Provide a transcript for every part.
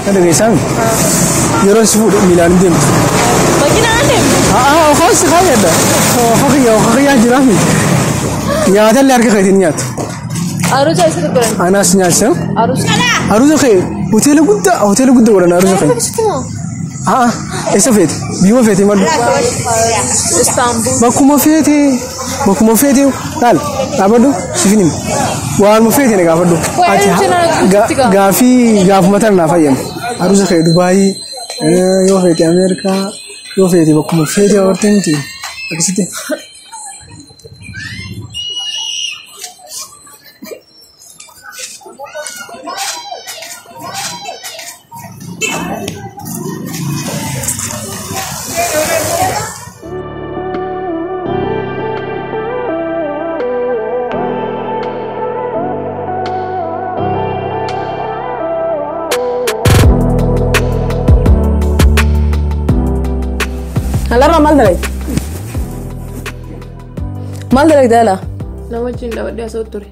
Na dhageessaa mi? Yeroo si fuudhu miilaan hin deemtu. Makiinaan deemtu. Haa si kaayadha. Hokiyyaa jira mi? Nyaata illee harka keetiin nyaatu. Aruusa eessatti godhan? Anaas nyaachisa. Aruusa. Aruusa kee hoteela guddaa godhan aruusa kee. Haa eessa feete? Biyyuma feete malu. Istaanbul. Bakkuma feete laal dhaabadhu sifin hima. Waanuma feete na gaafadhu. Ati gaafii gaafuma tana naa fayyame. Aruusa kee Dubaayii yoo feete Ameerikaa yoo feete bakkuma feete agartee miti akkasitti. Alarra maal dalagde? Maal dalagde ala? Nama wajjin dhaabadhee haasa'u ture.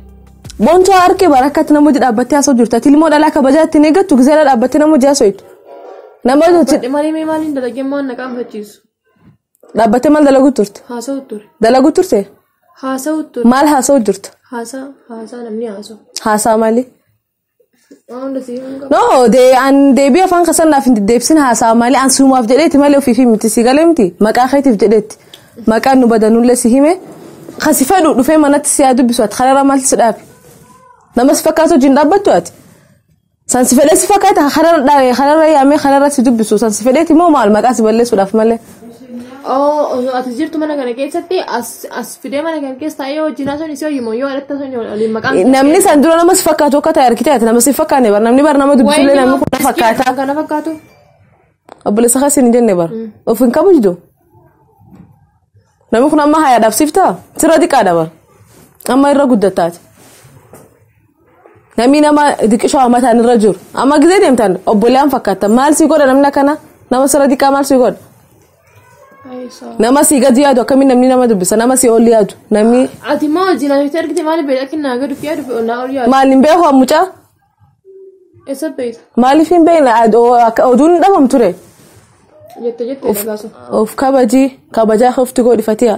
Boontuu harkee barakkaatti nama hojii dhaabbattee haasa'u jirtu. Ati ilmoo dhalaa kabajaa ittiin eeggattu gisee dhaabbattee nama hojii haasa'u. Nama hojii Malee mee maaliin dalagee moo na qaanfachiisu? Dhaabbattee maal dalagu turte? Haasa'u ture. Dalagu turte? Haasa'u ture. Maal haasa'u jirtu? Haasaa haasaa namni haasa'u. Haasaa maali? Waan hunda si himuu qaba. No, de an deebii afaan kasan naaf hin deddeebisin. Haasaa maali? An suumaaf jedheeti malee ofiif miti, si galee miti, maqaa keetiif jedheetti. Maqaan nu badanullee si hime. Kasi fedhu dhufee manatti si haa dubbisu, ati kararra maaltu si dhaabe? Nama si fakkaatu wajjin dhaabbattu ati. San si fedhee si fakkaata kararra kararra yaamee kararra si dubbisu san si fedheeti moo maal maqaa si balleessuudhaaf malee? Oo, osoo ati jirtu mana kana keessatti as fidee mana kana keessa taa'ee wajjin haasa'uun isii hojii moo yoo alatti haasa'uun waliin maqaan. Namni san dura nama si fakkaatu akka ta'e argite, ati nama si fakkaanne bar, namni bar nama dubbisullee namni kun na fakkaata. Kana fakkaatu. Obboleessa keessan hin jenne bar. Of hin kabajdu. Namni kun amma hayaadhaaf siif ta'a? Sirra xiqqaadha bar. Amma irra guddataati. Namni nama xiqqishoo amataan irra jiru. Amma gisee deemtan obboleeyyan fakkaata. Maal si godha namni akkana? Nama sirra xiqqaa maal si godha? Nama si gadi yaadu akkamiin namni nama dubbisa? Nama si ol yaadu. Namni Ati immoo wajjin haasofte argite, maaliif beekta akka naa gadi yaadu fi naa ol yaadu? Maal hin beeku mucaa? Eessa beekta? Maaliif hin beekne? Oduun hin dhabamtu ture. Jette jette dhagaasu. Of kabajii kabajaa ofti godhifatiya.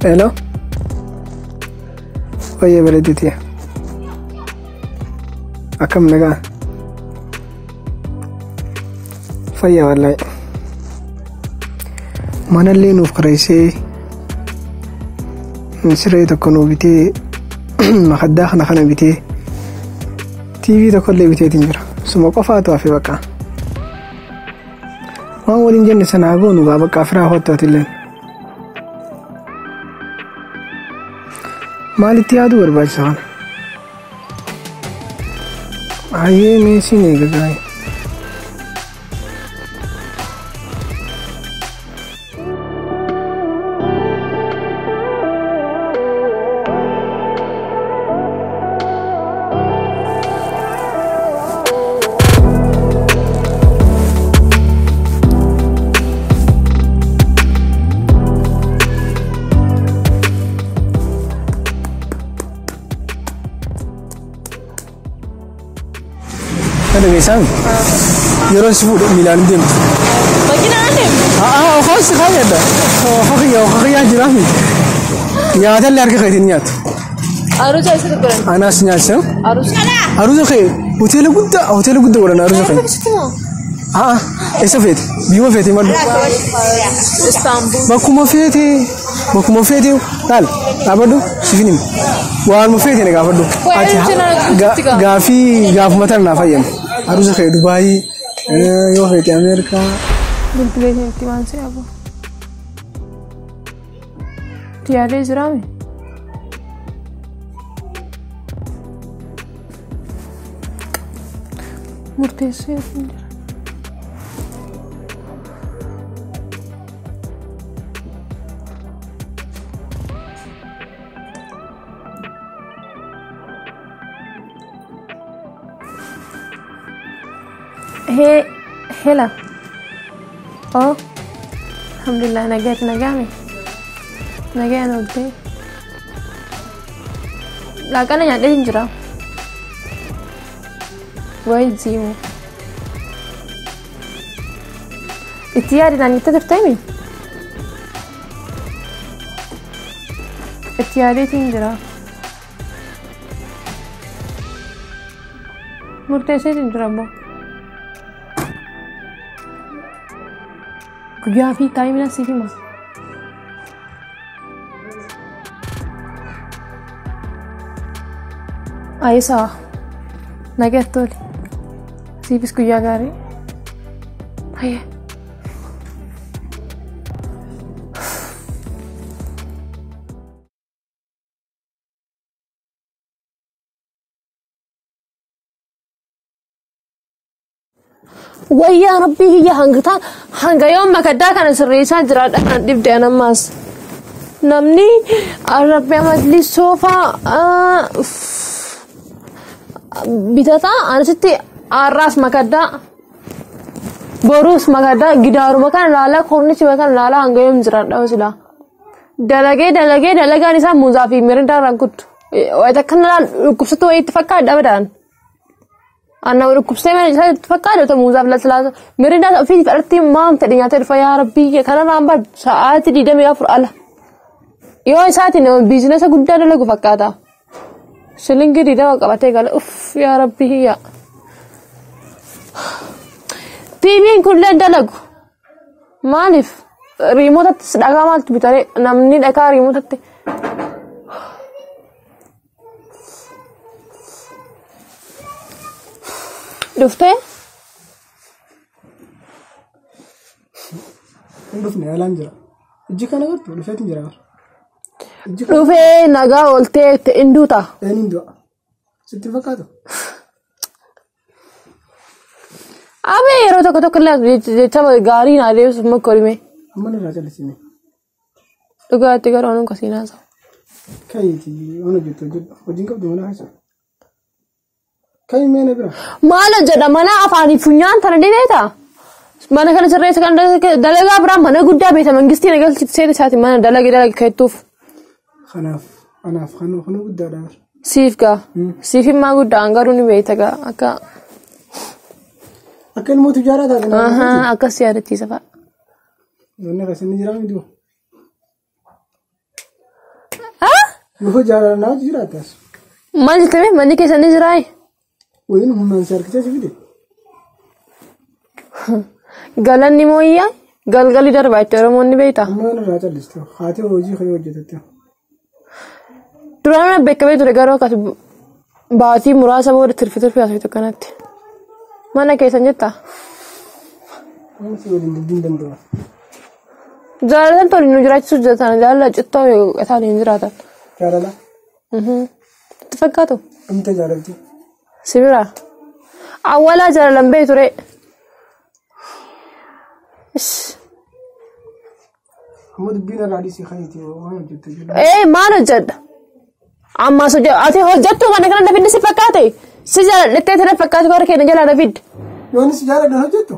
Hello. Wayya bareedditi. Akkam nagaa? Fayyaa wallaahi. Manallee nuuf kireessee, siree tokko nuu bitee, makaddaa kana kana bitee, TV tokkollee biteetiin jira. Suma qofaatu hafe bakka. Waan waliin jenne sana haa goonu gaa bakka afiraa hottu atilleen. Maalitti yaaduu barbaachisa kana? Ayyee, mee siin eega gaa'e. Na dhageessaa mi? Yeroo si fuudhu miilaan hin deemtu. Makiinaan deemtu. Haa, si kaayadha. Hokiyyaa jira mi? Nyaata illee harka keetiin nyaatu. Aruusa eessatti godhan? Anaas nyaachisa. Aruusa. Aruusa kee hoteela guddaa godhan aruusa kee. Haa, eessa feete? Biyyuma feete malu. Istaanbul. Bakkuma feete laal dhaabadhu sifin hima. Waanuma feete na gaafadhu. Ati gaafii gaafuma tana naa fayyame. Aruusa kee Dubaayii yoo feete Ameerikaa. Bilbilee itti waan si qabu. Yaadee jiraame? Murteessee jira. Hee hela. Oh. Alhamdulillah nagaatti nagaame. Nagaan oolte. Laaqana nyaadhee hin jira. Wayi jiimu. Itti yaadinaan itti turteemi? Itti yaadeetiin jira. Murteesseetiin jira immoo. Guyyaa fi taayimina siif hima. Ayisaa nagaatti tole. Siifis guyyaa gaarii. Hayyee. Wayyaa rabbii kiyya hanga hanga yoom makaddaa kana sirreessaa jiraadha kan dhibde anammaas. Namni rabbi amalli soofaa bitataa anasitti arraas makaddaa boruus makaddaa gidaaruma kana laalaa kornichuma kana laalaa hanga yoom jiraadha silaa. Dalagee dalagee dalagaan isaa muuzaa fi mirindaa irraan kuttu. Wayita kana laal dhukkubsatu wayiitti fakkaata abadaan. Anna dhukkubsee mana isaa itti fakkaata muuzaaf lallaasa mirindaa ofii fudhattee maam ta'e nyaatee dhufa yaa rabbii kanarraan baad sa'aatii 24 ala. Yoo isaatiin biizinasa guddaa dalagu fakkaata. Shilingii 20 qabatee gala uff yaa rabbii hiyya. TV'n kunillee dalagu. Maaliif riimootatti dhagaa maaltu bitare namni dhagaa riimootatti. Dhuftee? Hin dhufne yaalaan jira. Ijji kana gartuu dhufeetiin jira. Dhufee nagaa ooltee hin duuta. Een hin du'a. Sitti hin fakkaatu? Abee yeroo tokko tokko illee jecha gaarii naa deebisuuf mokkorime. Amma irraa callisime. Dhugaatti garuu anuun kasiin haasa'u. Kayiiti waan hojjettu hojjedhu. Hojiin qabdu mana keessa. Kayi meena bira. Maal hojjedha mana afaanii funyaan tana dhibeeta. Mana kana sirreessa kan dalagaa biraa mana guddaa beeta mangistii nagalchitu seeta isaati mana dalage dalage keettuuf. Kanaaf anaaf kanuu kanuu guddaadha. Siif gaa. Siif himmaa guddaa an garuu ni beekta gaa akka. Akka ilmoo tujaaraa taate. Akkas yaadachiisa fa'a. Wanni akkasii ni jiraa miti. Yoo jaalalaa jiraatas. Maal jettame manni keessan ni jiraayi? Wayin humnaan si harkisee si fide. Galanni mooyyaa galgalli darbaa itti Oromoon ni beekta. Humnaan irraa calliste haatee hojii kan hojjetette. Duraan beekamee ture garuu akkas baatii muraasa booda tirfi tirfi haasoftu kanatti. Mana keessan jettaa? Waan si waliin dubbiin danda'u. Jaalalan toli nu jiraachisuu jiraatan jaalala cittoo isaan hin jiraatan. Jaalala? Itti fakkaatu? Dhumte jaalalti. Sibira. Awwalaa jaalalan bee ture. Amma dubbiin irraa dhiisii kayiiti waan hojjette jiru. Ee maal hojjedha? Ammas hojjedha. Ati hojjettu mana kana na fidde si fakkaate? Si jaaladhettee tana fakkaatu gara keenya jalaa na fidde. Yoon si jaaladhe hojjettu?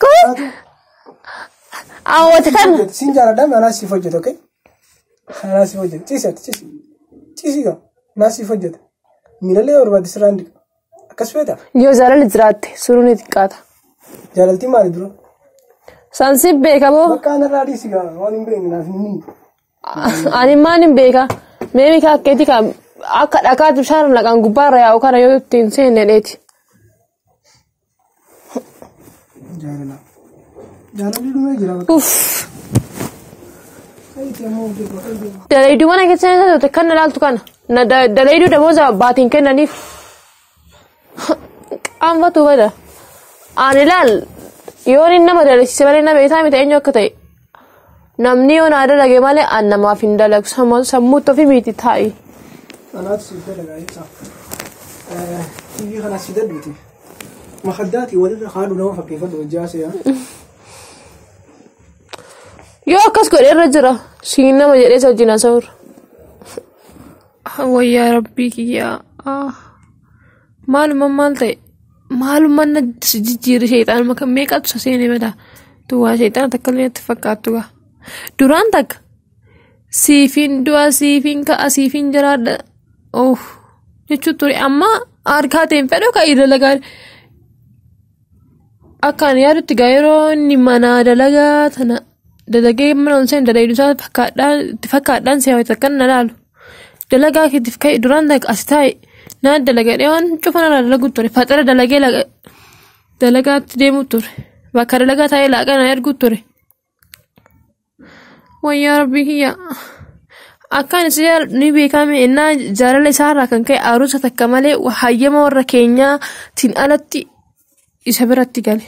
Kun. Awwata kan. Siin jaaladha anaa siif hojjeta okei? Anaa siif hojjeta. Ciisi ati ciisi. Ciisi gaa. Anaa siif hojjeta. Miilallee barbaadde sirraa hin dhiqa. Akkas feetaa? Yoo jaalalli jiraatte suurri ni xiqqaata. Jaalaltiin maali dura? Sansi beekamoo? Bakka anarraa dhiisi gaa waan hin beekne naaf hin himu. Ani maal hin beeka? Mee mikaa akkeetii kan akka dhakaatu bishaan naqan gubbaarra yaa'u kana yoo ittiin seenne dheeti. Jaalala. Jaalalli dhumee jira bakka. Uff. Dalayduu mana keessa taate kan ilaaltu kana. Dalayduu damooza baatiin kennaniif. Qaanfatu bada. Ani ilaal yoon inni nama dalagsiise malee nama isaa miti eenyu akka ta'e. Namni yoo naa dalage malee an namaaf hin dalagu sammuutti ofii miti taa'i. Anaatu siif dalagaa ibsa. TV kana si dadhuuti. Makaddaati walirra haadhu nama fakkeeffadhu hojjaa seera. Yoo akkas godhe irra jira. Siin nama jedhee isa wajjin haasa'uurra. Wayyaa rabbii kiyyaa. Maaluma maal ta'e? Maalummaan na jijjiirri sheexaanuma kan meeqatu seenee mataa duwwaa sheexaana takka illee natti fakkaattu gaa. Duraan takka siifiin du'a siifiin ka'a siifiin jiraadha oh jechuun ture amma harkaa ta'een fedhu ka'ii dalagaa akkaan yaadutti gaa yeroo inni manaa dalagaa tana dalagee mana ol seen dalagaa isaa fakkaadhaan si hawwata akkan na laalu dalagaa keetiif ka'e duraan takka as taa'e. Naan dalagadhee waan cufa narraa dalagu ture faxara dalagee dalagaatti deemu ture bakka dalagaa taa'ee laaqana ergu ture. Wayyaa rabbii kiyya akkaan isa ni beekame innaa jaalala isaarraa kan ka'e aruusa takka malee hayyama warra keenyaatiin alatti isa biratti gale.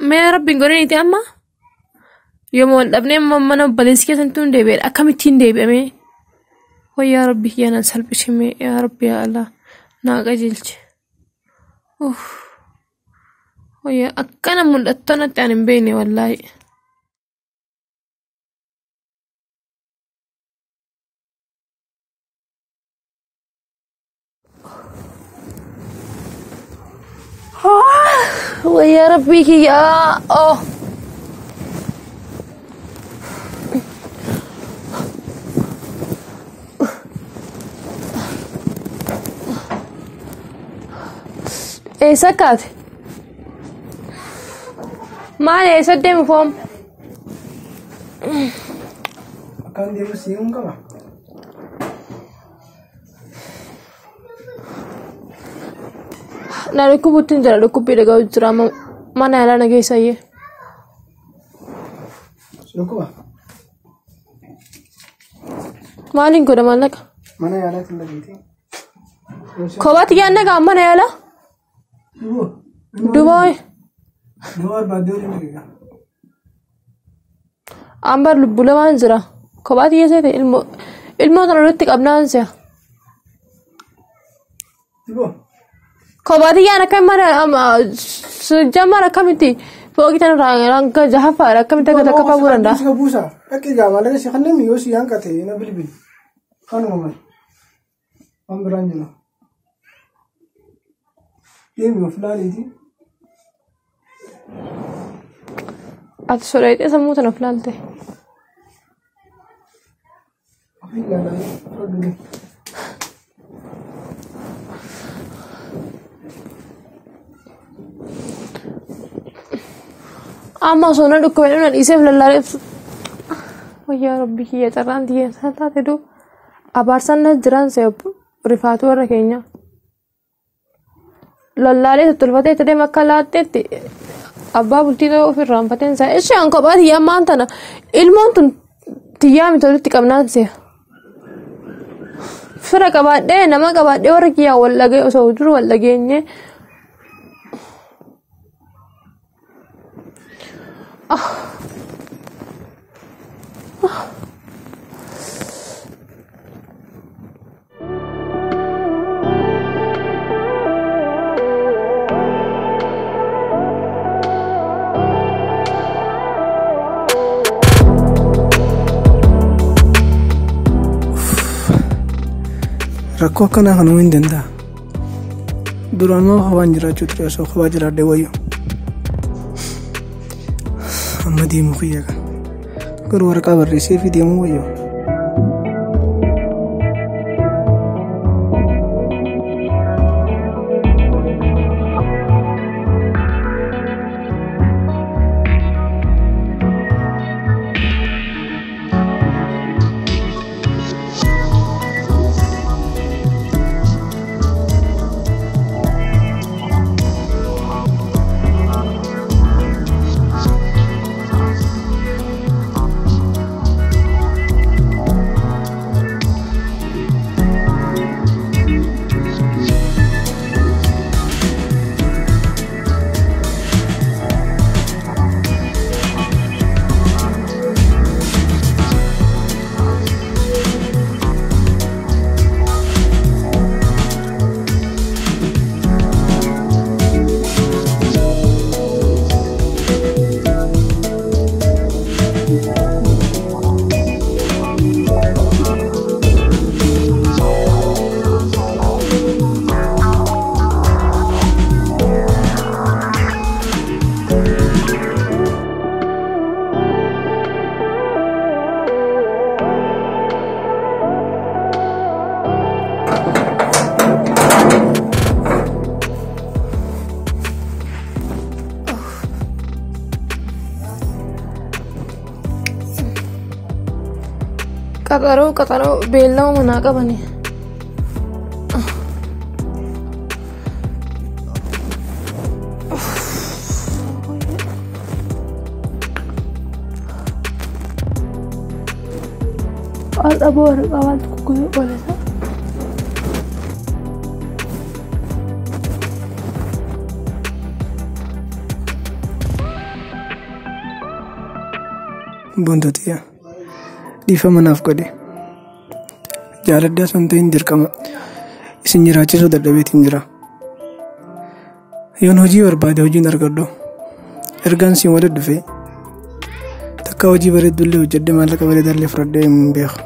Mee rabbiin godhaniiti amma yooma wal dhabnee mana obboleessi keessatti hin deebi'edha akkamittiin deebi'ame. Wayyaa rabbi kiyya naan salphisime yaa rabbi yaa Allah naa qajeelche. Wayyaa akkana mul'attu natti ani hin beekne wallaahi. Wayyaa rabbi kiyya oh. Eessa kaate? Maal eessa deemu foon? Akkaan deemu si'uun qaba. Na dhukkubuutti hin jira dhukkubbii dhaga'u jira mana yaalaa na geessa iyyee. Dhukkuba? Maaliin godha maallaqa? Mana yaalaa kan dhageeti. Kophaatti yaadna gaa mana yaalaa? Dubaay. Nama barbaadde waliin dhageega. Ambar lubbuu lamaan jira. Kophaatti keessatti ilmoo tana walitti qabnaan si'a. Duboo. Kophaatti yaan akka mana jammar akkamitti fooqii tana hanga jahaffaadha akkamitti akka takka fa'uu danda'a. Isa buusa. Dhaqii gaa maallaqa si kanneen yoo si hanqate na bilbili. Kanuma mali. Waan biraan jira. Deemi of laaliiti. Ati sodaatee sammuu tana of laalte. Ofii ilaalaa fudhadhu. Amma osoo na dhukkubee na dhiiseef lallaaleef. Wayyaa rabbi kiyya carraan xiyya taate duu abaarsaan na jiraan se'u rifaatu warra keenya. Lallaalee tottolfatee itti deema akka laatteetti abbaa bultii ta'uu ofirraanfateen isaa. Ishee an kophaa xiyyaa ammaan tana ilmoon tun xiyyaa miti walitti qabnaan se'a. Fira qabaadhee nama qabaadhee warra kiyyaa wal dhagee osoo jiru wal dhageenye. Rakkoo akkanaa kanuu hin danda'a. Duraan moo kophaan jiraachuu ture osoo kophaa jiraadhee wayyu. Amma deemuu kiyya kan. Garuu waraqaa barreessee fi deemuu wayyu. Qaxaroo beellama manaa qabani. Har'a waraqaa maaltu kukkutee qolata? Boontotiya dhiifama naaf godhe jaaladdaa sun ta'in dirqama isin jiraachisuu dadhabeetiin jira. Yoon hojii barbaade hojiin argadhu ergaan siin walitti dhufe takka hojii bareeddullee hojjedhe maallaqa bareedaallee fudhadhee hin beeku.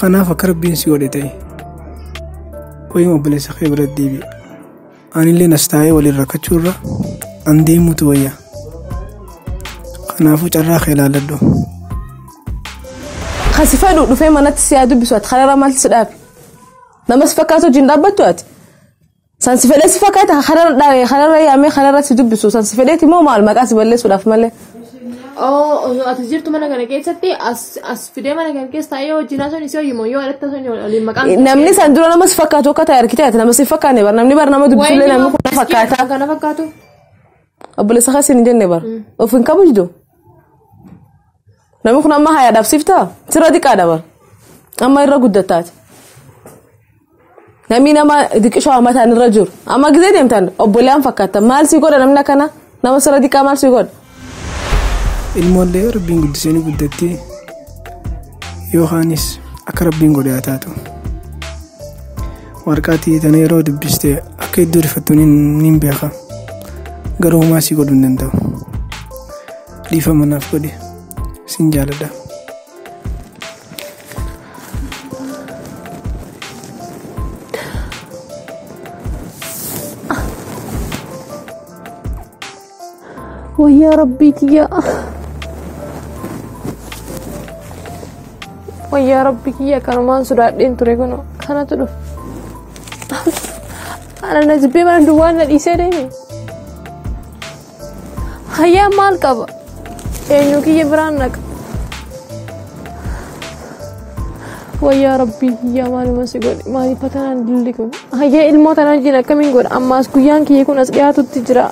Kanaaf akka rabbiin si godhe ta'e wayii obboleessa kee biratti deebi'e. Anillee as taa'ee waliin rakkachuu irra an deemuutu wayya. Kanaafuu carraa kee ilaalladhu. Kasi fedhu dhufee manatti si haa dubbisu ati kararra maaltu si dhaabe? Nama si fakkaatu wajjin dhaabbattu ati? San si fedhee si fakkaata kararra yaamee kararra si dubbisu san si fedheeti moo maal maqaa si balleessuudhaaf malee? Osoo ati jirtu mana kana keessatti as fidee mana kana keessa taa'ee wajjin haasawni isii hoyyimo yoo alatti haasawni waliin maqaan. Namni san dura nama si fakkaatu akka ta'e argite ati nama si fakkaanne bar namni bar nama dubbisullee namni kun fakkaata. Kana fakkaatu. Obboleessa keessa hin jenne bar. Of hin kabajdu. Namni kun amma hayaadhaaf siif ta'a? Sirra xiqqaadha bar. Amma irra guddataati. Namni nama xiqqishoo hammataan irra jiru. Amma gizee deemtan obboleeyyan fakkaata. Maal sii godha namni akkana? Nama sirra xiqqaa maal sii godha? Ilmoollee rabbiin guddisee ni guddatti yookaanis akka rabbiin godhe haa taatu. Warqaatii tana yeroo dubbiste akka iddoo rifattu niin beeka. Garuu homaa sii godhuu hin danda'u. Dhiifama naaf godhe. Sin jaaladha. Wayyaa rabbii kiyya. Wayyaa rabbii kiyya kanumaan sodaadheen ture kun kanatu dhufe. Ana na jibbee mana duwwaan na dhiisee deeme. Hayyaa maal qaba? Eenyu kiyya biraan naqa? Wayyaa rabbii kiyya maaluma si godhe maaliif tanaan dilli kun? Hayyaa ilmoo tanaan jina akkamiin godha? Ammaas guyyaan kiyya kun as dhiyaatutti jira.